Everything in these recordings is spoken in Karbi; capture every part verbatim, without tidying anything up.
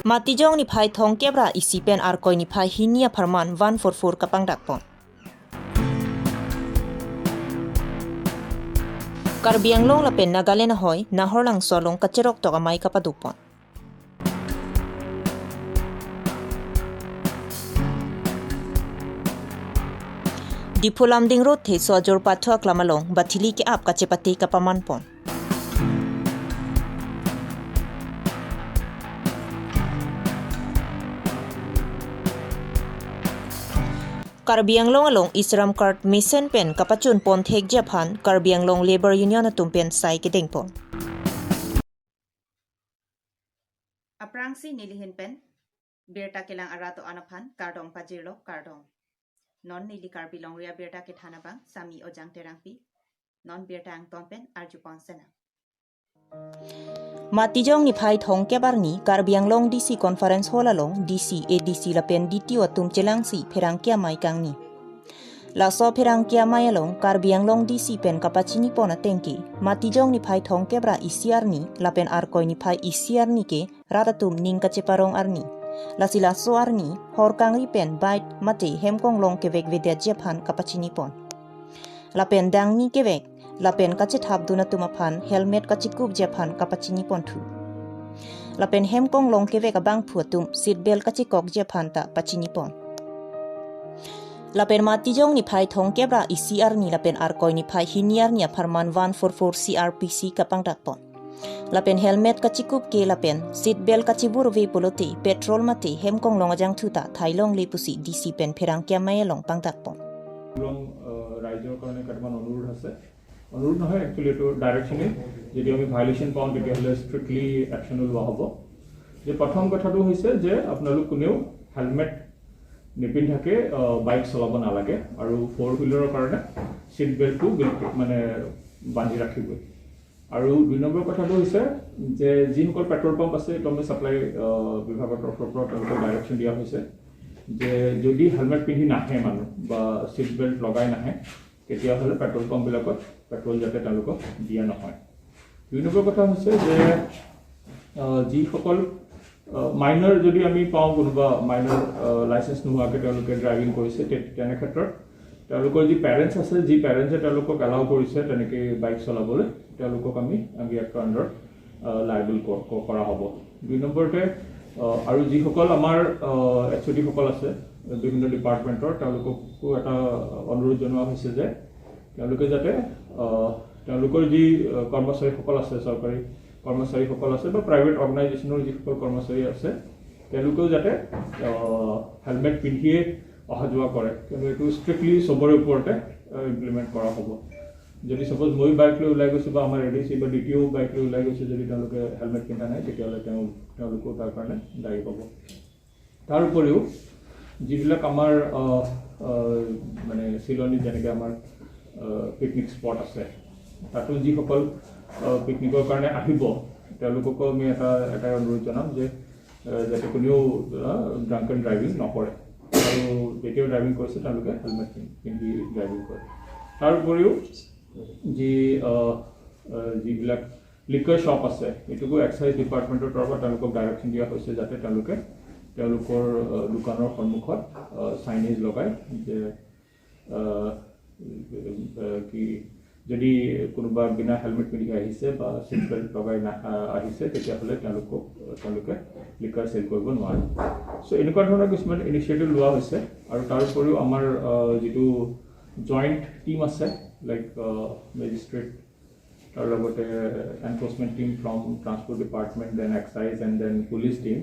Matijong niphai thomkep ra isi pen Arkoi niphai hini apharman one four four kapangdak pon. Karbi Anglong lapen Nagaland ahoi Nahorlangso along kacherok tok amei kapado pon. Diphu Lumding Road Theso Ajor Pathu Aklam along bathili ke-ap kachepate kapaman pon. Karbi Anglong along e-Shram Card mesen pen kapachun pon thekji aphan Karbi Anglong Labour Union atum pen sai kedeng pon. Aphrangsi nelihin pen birta kelang arat do-an aphan kardom pajirlo, kardom. Non neli Karbi Longri Abirta kethan abang Sami Ojang Terangpi. Non birta angton pen arju pon sena. Matijong niphai thomkep arni Karbi Anglong D C Conference Hall along D C, A D C lapen D T O atum chelangsi pherangke amei kangni. Laso pherangke amei along Karbi Anglong D C pen kapachini pon ateng ke, Matijong niphai thomkep ra isi arni lapen Arkoi niphai isi arni ke rat atum ning kacheparong arni. Lasi laso arni hor kangri pen bike mate hem konglong kevekvedetji aphan kapachini pon. Lapen dangni kevek lapen kachethapdun atum aphan helmet kachekupji aphan kapachini ponthu. Lapen hem konglong kevek abangphu atum seat belt kachekokji aphan ta pachini pon. Lapen Matijong niphai thomkep ra isi arni lapen Arkoi niphai hini arni apharman one four four C R P C kapangdak pon. Lapen helmet kachekup ke lapen seat belt kachibur ave pulote petrol mate hem konglong ajangthu ta thai longle pusi D C pen pherangke amei along pangdak pon. Long, আহ, ৰাইজৰ কাৰণে কেইটামান অনুৰোধ আছে। অনুৰোধ নহয়, একচুৱেলি এইটো ডাইৰেকশ্যনেই। যদি আমি ভায়লেশ্যন পাওঁ, তেতিয়াহ'লে ষ্ট্ৰিক্টলি একশ্যনো লোৱা হ'ব। যে প্ৰথম কথাটো হৈছে যে আপোনালোক কোনেও হেলমেট নিপিন্ধাকে, আহ, বাইক চলাব নালাগে আৰু ফ'ৰ হুইলাৰৰ কাৰণে ছিট বেল্টটো বিল-, মানে বান্ধি ৰাখিবই। আৰু দুই নম্বৰ কথাটো হৈছে যে যিসকল পেট্ৰল পাম্প আছে, এইটো আমি ছাপ্লাই, আহ, বিভাগৰ তৰফৰ পৰা তেওঁলোকক ডাইৰেকশ্যন দিয়া হৈছে যে যদি হেলমেট পিন্ধি নাহে মানুহ বা ছিট বেল্ট লগাই নাহে, তেতিয়াহ'লে পেট্ৰল পাম্পবিলাকত পেট্ৰল যাতে তেওঁলোকক দিয়া নহয়। দুই নম্বৰ কথা হৈছে যে, আহ, যিসকল, আহ, মাইনৰ যদি আমি পাওঁ, কোনোবা মাইনৰ, আহ, লাইচেন্স নোহোৱাকৈ তেওঁলোকে ড্ৰাইভিং কৰিছে, তে-, তেনে ক্ষেত্ৰত তেওঁলোকৰ যি পেৰেণ্টছ আছে, যি পেৰেণ্টছে তেওঁলোকক এলাউ কৰিছে তেনেকৈ বাইক চলাবলৈ, তেওঁলোকক আমি, আমি এক্টৰ আণ্ডাৰত, আহ, লাইবল ক-, ক-, কৰা হ'ব। দুই নম্বৰতে, আহ, আৰু যিসকল আমাৰ, আহ, এইচ অ' ডিসকল আছে বিভিন্ন ডিপাৰ্টমেণ্টৰ, তেওঁলোককো এটা অনুৰোধ জনোৱা হৈছে যে তেওঁলোকে যাতে, আহ, তেওঁলোকৰ যি, আহ, কৰ্মচাৰীসকল আছে, চৰকাৰী কৰ্মচাৰীসকল আছে বা প্ৰাইভেট অৰ্গেনাইজেশ্যনৰ যিসকল কৰ্মচাৰী আছে, তেওঁলোকেও যাতে, আহ, হেলমেট পিন্ধিয়ে অহা যোৱা কৰে, কিন্তু এইটো ষ্ট্ৰিক্টলি চবৰে ওপৰতে, আহ, ইমপ্লিমেণ্ট কৰা হ'ব। যদি ছাপ'জ মই বাইক লৈ ওলাই গৈছোঁ বা আমাৰ এ ডি চি বা ডি টি অ' বাইক লৈ ওলাই গৈছে, যদি তেওঁলোকে হেলমেট পিন্ধা নাই, তেতিয়াহ'লে তেওঁ, তেওঁলোকেও তাৰ কাৰণে দায়ী হ'ব। তাৰ উপৰিও যিবিলাক আমাৰ, আহ, আহ, মানে চিলনীত যেনেকৈ আমাৰ, আহ, পিকনিক স্পট আছে, তাতো যিসকল, আহ, পিকনিকৰ কাৰণে আহিব, তেওঁলোককো আমি এটা, এটাই অনুৰোধ জনাম যে, আহ, যাতে কোনেও, আহ, ড্ৰাংক এণ্ড ড্ৰাইভিং নকৰে আৰু যেতিয়াও ড্ৰাইভিং কৰিছে তেওঁলোকে হেলমেট পিন্ধি ড্ৰাইভিং কৰে। তাৰ উপৰিও যি, আহ, আহ, যিবিলাক লিকাৰ শ্বপ আছে, এইটোকো এক্সাইজ ডিপাৰ্টমেণ্টৰ তৰফত তেওঁলোকক ডাইৰেকশ্যন দিয়া হৈছে যাতে তেওঁলোকে তেওঁলোকৰ, আহ, দোকানৰ সন্মুখত, আহ, চাইনেজ লগাই যে, আহ, আহ, কি যদি কোনোবা বিনা হেলমেট পিন্ধি আহিছে বা ছিট বেল্ট লগাই না-, আহ, আহিছে, তেতিয়াহ'লে তেওঁলোকক, তেওঁলোকে লিকাৰ চেল কৰিব নোৱাৰে। চ' এনেকুৱা ধৰণৰ কিছুমান ইনিচিয়েটিভ লোৱা হৈছে। আৰু তাৰ উপৰিও আমাৰ, আহ, যিটো জইণ্ট টিম আছে, লাইক, আহ, মেজিষ্ট্ৰেট, তাৰ লগতে enforcement team from transport department, then excise and then police team,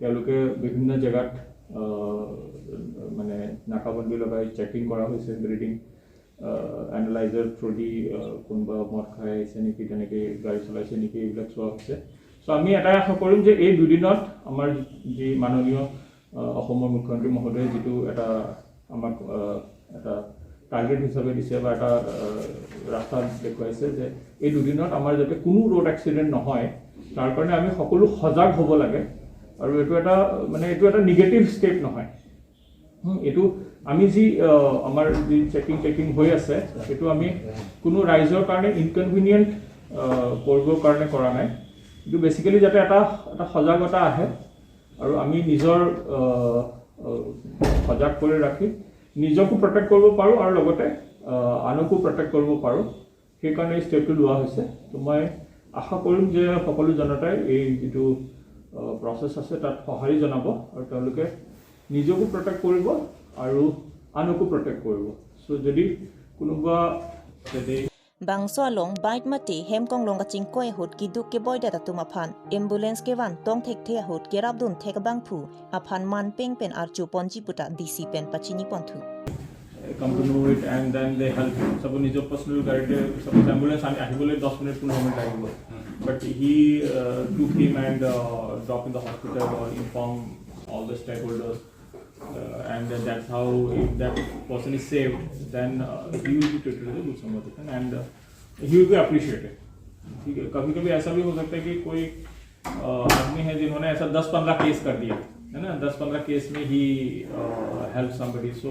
তেওঁলোকে বিভিন্ন জেগাত, আহ, মানে নাকাবন্দী লগাই চেকিং কৰা হৈছে, ব্ৰিডিং, আহ, এনালাইজাৰ থ্ৰুদি, আহ, কোনোবা মদ খাই আহিছে নেকি, তেনেকে গাড়ী চলাইছে নেকি, এইবিলাক চোৱা হৈছে। চ' আমি এটাই আশা কৰিম যে এই দুদিনত আমাৰ যি মাননীয়, আহ, অসমৰ মুখ্যমন্ত্ৰী মহোদয়ে যিটো এটা আমাক, আহ, এটা টাৰ্গেট হিচাপে দিছে বা এটা, আহ, ৰাস্তা দেখুৱাইছে যে এই দুদিনত আমাৰ যাতে কোনো ৰোড এক্সিডেণ্ট নহয়, তাৰ কাৰণে আমি সকলো সজাগ হ'ব লাগে। আৰু এইটো এটা, মানে, এইটো এটা নিগেটিভ ষ্টেপ নহয়। হুম, এইটো আমি যি, আহ, আমাৰ যি চেকিং টেকিং হৈ আছে, এইটো আমি কোনো ৰাইজৰ কাৰণে ইনকনভিনিয়েণ্ট, আহ, কৰিবৰ কাৰণে কৰা নাই। এইটো বেচিকেলি যাতে এটা, এটা সজাগতা আহে। আৰু আমি নিজৰ আহ, আহ, সজাগ কৰি ৰাখি নিজকো প্ৰটেক্ট কৰিব পাৰোঁ আৰু লগতে আহ, আনকো প্ৰটেক্ট কৰিব পাৰোঁ। সেইকাৰণে এই ষ্টেপটো লোৱা হৈছে। তো মই আশা কৰিম যে সকলো জনতাই এই যিটো প্ৰচেছ আছে তাত সঁহাৰি জনাব আৰু তেওঁলোকে নিজকো প্ৰটেক্ট কৰিব আৰু আনকো প্ৰটেক্ট কৰিব। চ' যদি কোনোবা যদি Bangso along bike mate hem konglong kachingkoi ahut keduk keboidet atum aphan ambulance kevan tong thekthe ahut kerapdun thek abangphu aphan manpeng pen archo ponji puta D C pen pachini ponthu. Come to know it and then they help. Suppose নিজৰ পাৰ্চনেল গাড়ীতে, suppose ambulance আনি আহিবলৈ দহ মিনিট, পোন্ধৰ মিনিট লাগিব। But he uh, took him and uh, drop in the hospital or inform all the stakeholders. Uh, and that's how, if that person is saved, then uh, he will be treated as a good Samaritan and uh, he will be appreciated. ठीक है, कभी कभी ऐसा भी हो सकता है कि कोई आदमी है जिन्होंने ऐसा दस पन्द्रह केस कर दिया, है ना, दस पन्द्रह केस में ही help somebody. So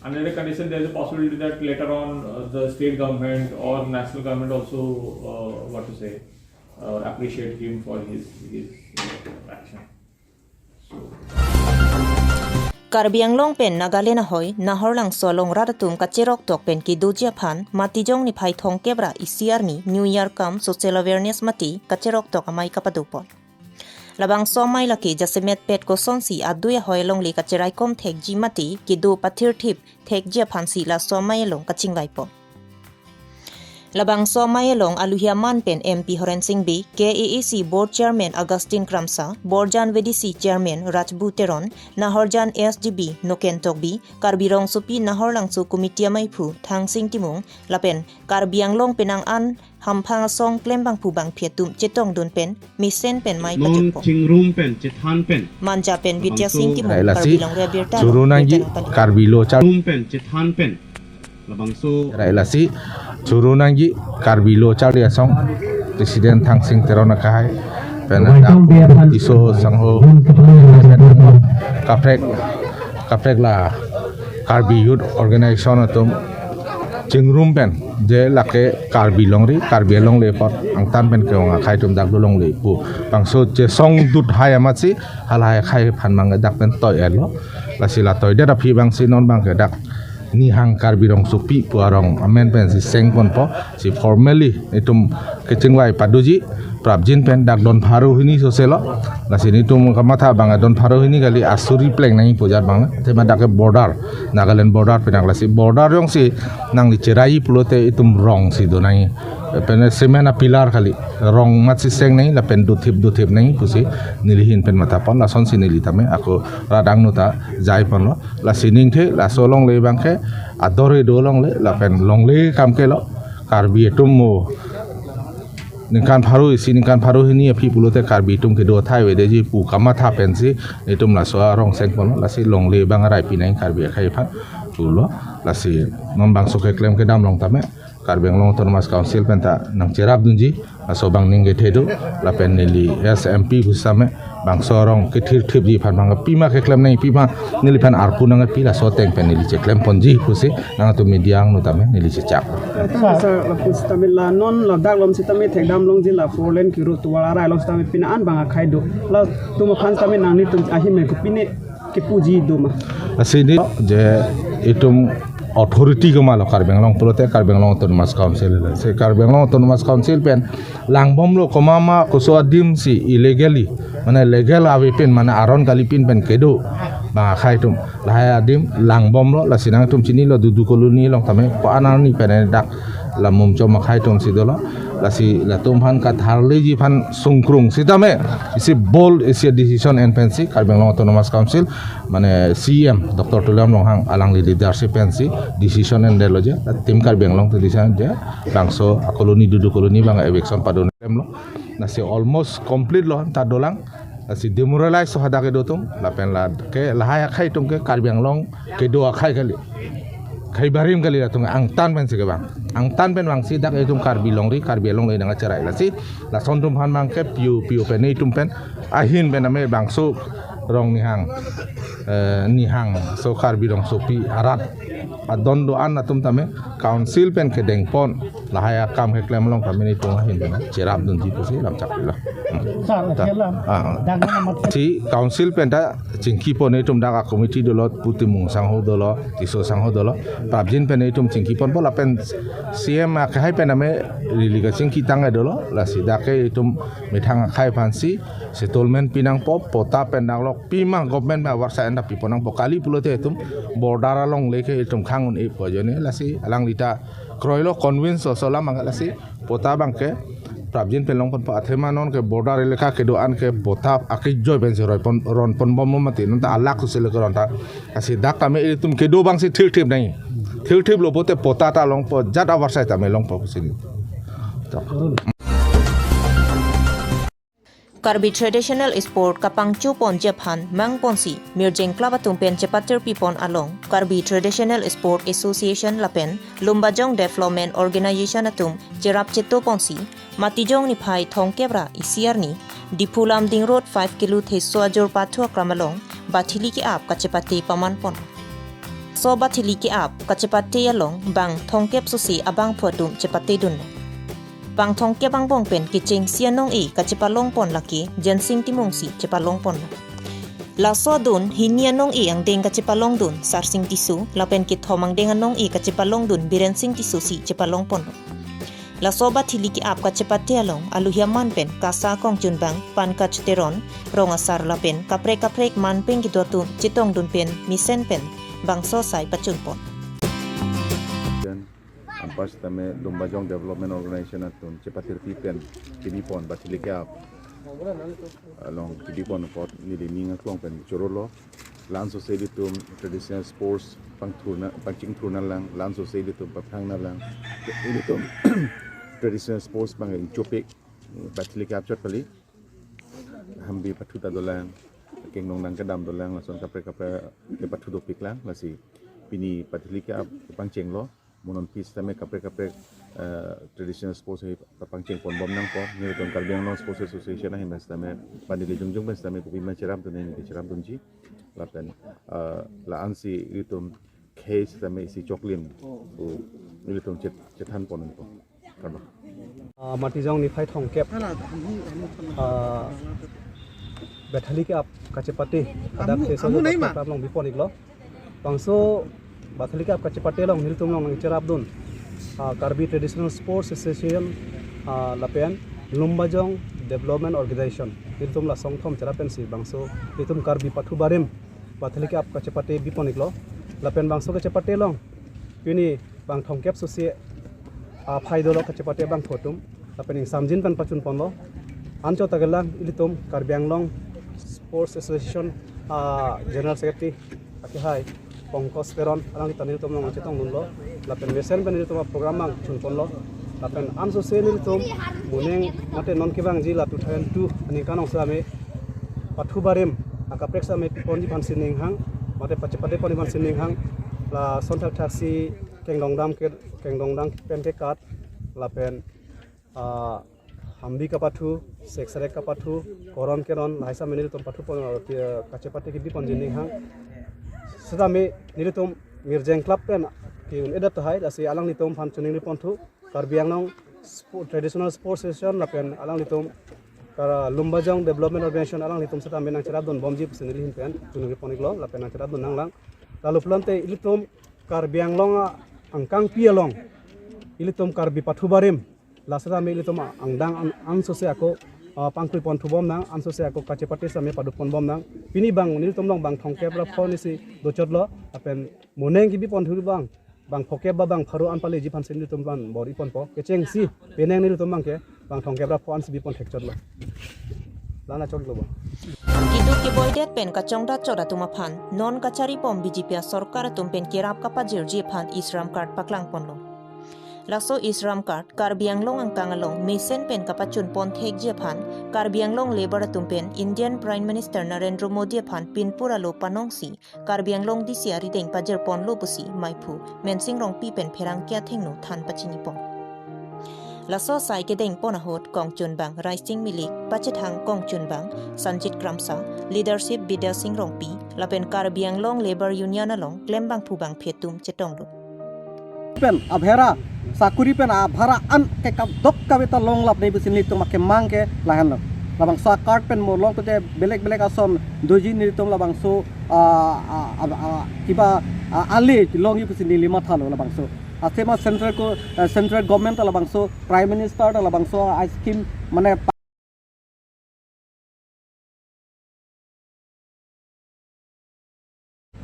under the condition, there is a possibility that later on uh, the state government or national government also uh, what to say uh, appreciate him for his his uh, action. So Karbi Anglong pen Nagaland ahoi Naharlangso along rat atum kacherok tok pen kedoji aphan Matijong niphai thongkep ra isi arni New Year cum Social Awareness mate kacherok tok amei kapadopon. Labangso amei lake jasemet pet kosonsi adui ahoi alongle kacheraikom thekji mate kedo pathirthip thekji aphansi laso amei along kachingvaipon. Labangso amei along aluhi aman pen M P Horen Sing Bey, K A A C Board Chairman Augustine Kramsa, Borjan V D C Chairman Rajbu Teron, Nahorjan S G B Noken Tokbi, Karbi Rongsopi Naharlangso Committee ameiphu Thangsing Timung, lapen Karbi Anglong penang an hamphang asong klembangphu bangphi atum chetongdun pen mesen pen mei non pachokpo. Chingrum pen chethan pen Manja pen Bidya Sing Timung, rai lasi Karbi Longri Abirta, churu nangji Karbi Lo Char- rum pen chethan pen labangso rai lasi churu nangji Karbi Lo Charli Asong President Thangsing Teron akahai pen Tisso Sangho kaprek kaprek la Karbi Youth Organization atum chingrum pen je lake Karbi Longri, Karbi Alongle apot angtan pen ke-ong akhai atum dak do longle pu bangso chesong dut hai amatsi halahai akhai aphan mang dak pen toi-etlo. Lasi la toidet aphi bangsi non bang ke dak Nihang Karbi Rongsopi pu arong amen pensi sengponpo, si formally itum kechingvai padoji prapjin pen dak don pharo hini soselo. Lasi nitum kamatha bang don pharo hini kali asuri pleng nangji pu jat bang. Tema dak ke border, Nagaland border pen dak lasi border jongsi nangli cherai pulote itum rong si do nangji. Pen cement a pillar kali, rong amatsi seng nangji lapen dothip dothip nangji pusi neli ahin pen mathapon, lasonsi neli tame ako rat angno ta jaiponlo. Lasi ningthe laso longle bang ke ador kedo longle lapen longle akam ke lo. Karbi atum mo ningkan pharo isi ningkan pharo hini aphi pulote Karbi atum kedo athai avedeji pu kamatha pensi itum laso arong sengponlo. Lasi longle bang arai pinang Karbi akhai aphan pulo. Lasi non bangso keklem kedam along tame Karbi Anglong Autonomous Council pen ta nangcherapdunji laso bang ning kethe do, lapen neli as M P pusitame bangso arong kethirthipji aphan bang pima keklem nangji, pima neliphan arpu nangpi, laso ateng pen neli cheklemponji pusi nangtum media angno tame neli chechak. Sir, lapu sitame la non ladak along sitame thekdam longji la four lane kiro tovar arai along sitame pini an bang akhai do. Latum aphan sitame nanglitum ahin pen kopine kepuji do ma? Lasi neli je itum authority komatlo Karbi Anglong pulote Karbi Anglong Autonomous Council. Si Karbi Anglong Autonomous Council pen langbomlo komat ma koso adim si illegally, mane legal ave pen, mane aron kali pin pen kedo bang akhai atum. Lahai adim langbomlo, lasi nangtum chinilo Dudu Colony along tame ko-an arni pen dak la Mumchom akhai atum si dolo. Lasi latum aphan katharliji aphan sungkrung sitame isi bold isi decision en pensi Karbi Anglong Autonomous Council, mane C E M Doctor Tuliram Ronghang alangli leadership pensi decision endetlo je, la Team Karbi Anglong ta decision je bangso a colony, Dudu Colony bang eviction padun klemlo. Lasi almost complete lo ta dolang. Lasi demoralize so hadak kedo atum, lapen la ke lahai akhai atum ke Karbi Anglong kedo akhai kali, khei barim kali, latum angtan pensi kevang. Angtan pen vangsi dak itum Karbi Longri, Karbi Anglong le nangcherai. Lasi lason atum aphan bang ke piu piu pen itum pen ahin pen ame bangso rong Nihang, eh, Nihangso Karbi Rongsopi arat adon do-an atum tame council pen kedengpon Lahai akam keklem along kami nelitum ahin pen cherapdunji pusi lam chaklo. Hmm. Sir, Ta- akhirnya, ah. Dak na mat- Si council pen ta chingkipon, itum dak a committee dolo pu Timung sangho dolo, Tisso sangho dolo. Prapjin pen itum chingkiponpo lapen C M akhai pen ame rili kachingki tangke dolo. Lasi dak ke itum methang akhai aphansi settlement pinangpo, patta pen nanglok pima government pen avarsai anta piponangpo, kali pulote itum border along leke itum khang un-epo ajoine. Lasi alangli ta kroilo, convince oso alam abang, lasi patta abangke prapjin pen longponpo, athema non ke border elaka kedo-an ke patta akejoi pensi roipon, ronponbom mati, non ta alak sele keron ta. Lasi dak tame itum kedo abangsi thilthip nai. Thilthiplo pulote patta ta longpo, jat avarsai tame longpo sini. Karbi Traditional Sport kapangchoponji aphan mangponsi Mirjeng Club atum pen chepatirpipon along Karbi Traditional Sport Association lapen Lumbajong Development Organization atum cherap chetoponsi Matijong niphai thomkep ra isi arni Diphu Lumding Road five kilo Theso ajor pathu aklam along bathili ke-ap kachepate pamanpon. Laso bathili ke-ap kachepate along bang thomkep sose abangphu atum chepatedun. Bang thomkep angbong pen kechengsi anong-e kachepalongpon lake Jensing Timung si chepalongpon. Laso adun hini anong-e angdeng kachepalongdun Sarsing Tisso, lapen kethom angdeng anong-e kachepalongdun Birensing Tisso si chepalongpon. Laso bathili ke-ap kachepate along aluhi aman pen KASA kongchunbang Pankaj Teron, rong asar lapen kaprek kaprek man pen kedo atum chetongdun pen mesen pen bangso asai pachunpon. Anpar sitame Lumbajong Development Organization atum chepatirpi pen kebipon bathili ke-ap along kebipon apot neli ning aklong pen chorolo. La-an sose ilitum traditional sports pangthurna, pangchingthurna lang, la-an sose ilitum paphrangna lang, ilitum traditional sports bang inchopik, bathili ke-ap chot kali. Hambi pathu ta dolang, kengdongdang kedam dolang, lason kaprek kaprek kepathu dopik lang, lasi pini bathili ke-ap pangchenglo. Mo non pi sitame kaprek kaprek, eh, traditional sports hi pangchengponbom nangpo. Nelitum Karbi Anglong Sports Association ahin pen sitame, bang neli jongjong pen sitame kopima cherapdun, neli cherapdunji. Lapen, eh, la-ansi ilitum khei sitame isi choklim pu ilitum chet-, chethanpon nangpo. Kardom. Ah, Matijong niphai thomkep, ah, bathili ke-ap kachepate adak Theso ajor pathu aklam along bipon-iklo. Bangso bathili ke-ap kachepate along nelitum along nangcherapdun, ah, Karbi Traditional Sports Association, ah, lapen Lumbajong Development Organization. Nelitum la songthom cherap pensi bangso nelitum Karbi pathu barim bathili ke-ap kachepate bipon-iklo. Lapen bangso kachepate along pini bang thomkep sose aphai dolo kachepate abangphu atum. Lapen ingsamjin pen pachunponlo. Anchot ta kelang ilitum Karbi Anglong Sports Association, ah, General Secretary akehai Pankaj Teron, alangli ta nelitum along chetongdunlo. Lapen mesen pen nelitum aprogram bang chunponlo. Lapen an sose nelitum moning mate non kevangji la two thousand two aningkan along sitame pathu barim akaprek sitame piponji aphansi ninghang, mate pachepateponji aphansi ninghang. Lason thakthaksi kengdongdang ke, kengdongdang pen kekat, lapen, ah, hambi kapathu, seksarek kapathu, koron keron, lahai sitame nelitum pathupon, ah, ke, kachepate kebiponji ninghang. Sitame nelitum Mirjeng Club pen ke-un-edet tahai, lasi alanglitum aphan choningriponthu, Karbi Anglong Spo-, Traditional Sports Association lapen alanglitum Kar-, Lumbajong Development Organization alanglitum sitame nangcherapdunbomji pusi neli ahin pen choningriponiklo, lapen nangcherapdun nanglang. Lalu pulote ilitum Karbi Anglong angkangpi along ilitum Karbi pathu barim la sitame ilitum angdeng an, ansose ako, ah, pangkriponthubom nang, ansose ako kachepate sitame padoponbom nang. Pini bang nelitum along bang thomkep ra pho arnisi dochotlo, lapen moning kebiponthu bang, bang phokep ba bang pharo an paleji aphansi nelitum bang bor-iponpo. Kechengsi penang nelitum bang ke bang thomkep ra pho arnisi bipon thekchotlo. La-an achoklo bo. Kedo keboidet pen kachongdat chot atum aphan non kacharipon B J P asorkar atum pen kerap kapajirji aphan e-Shram Card paklangponlo. Laso e-Shram Card Karbi Anglong angkang along mesen pen kapachunpon thekji aphan Karbi Anglong Labour atum pen Indian Prime Minister Narendra Modi aphan pinpur alo panongsi Karbi Anglong D C arideng pajirponlo pusi maiphu Mensing Rongpi pen pherangke athengno than pachinipon. Laso asai kedengpon ahut kongchunbang Raising Milik, pachethang kongchunbang Sanjit Kramsa, leadership Bidya Sing Rongpi, lapen Karbi Anglong Labour Union along klembangphu bangphi atum chetonglo. Pen abhera sakuri pen abhera an ke kadokave ta longlap nangji pusi nelitum akemang ke lahenlo. Labangso a-card pen mo long pute belek belek ason doji nelitum labangso, ah, ah, ah, ah, kiba, ah, ale longji pusi neli mathalo labangso. Athema central ko, eh, central government ta labangso, prime minister ta labangso a-scheme mane pa-,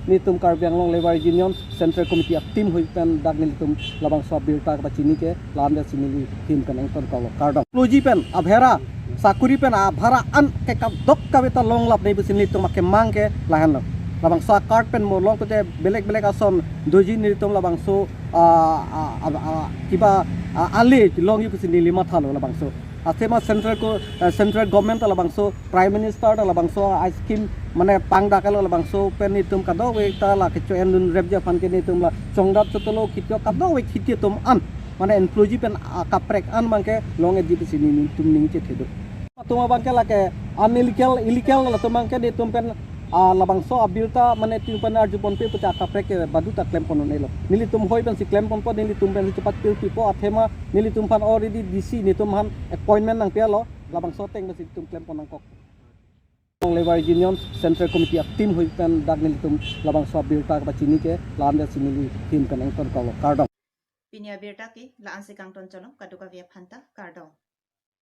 nelitum Karbi Anglong Labour Union Central Committee a-team ahoi pen dak nelitum labangso abirta kapachini ke la-an det si neli ahin pen ingtonkoklo, kardom. Ploji pen abhera sakuri pen abhera an ke kadokave ta longlap nangji pusi nelitum akemang ke lahenlo. Labangso a-card pen mo long pute belek belek ason doji nelitum labangso, ah, ah, ah, ah, kiba, ah, ale longji pusi neli mathalo labangso. Athema central ko, eh, central government ta labangso, prime minister ta labangso a-scheme mane pangdaklo labangso pen nelitum kadokave ta la kecho-en dunrepji aphan ke nelitum la chongdat chotolo kitio kadokave khiti atum an mane employee pen akaprek an abangke long-etji pusi nelitum ning chethe do. Atum abangke lake unillegal, illegal atum abangke nelitum pen, ah, labangso abirta mane nelitum pen arjuponpe puta akaprek ke baduta klempon un-elo. Nelitum ahoi pensi klemponpo, nelitum pensi chepat pirpipo, athema nelitum aphan already D C nelitum aphan appointment nangpilo, labangso ateng pensi nelitum klempon nangkok. Labour Union Central Committee a-team ahoi pen dak nelitum labangso abirta kapachini ke la-an det si neli ahin pen ingtonkoklo, kardom. Pini abirta ke la-ansi kangton cholo, kadokave aphanta kardom.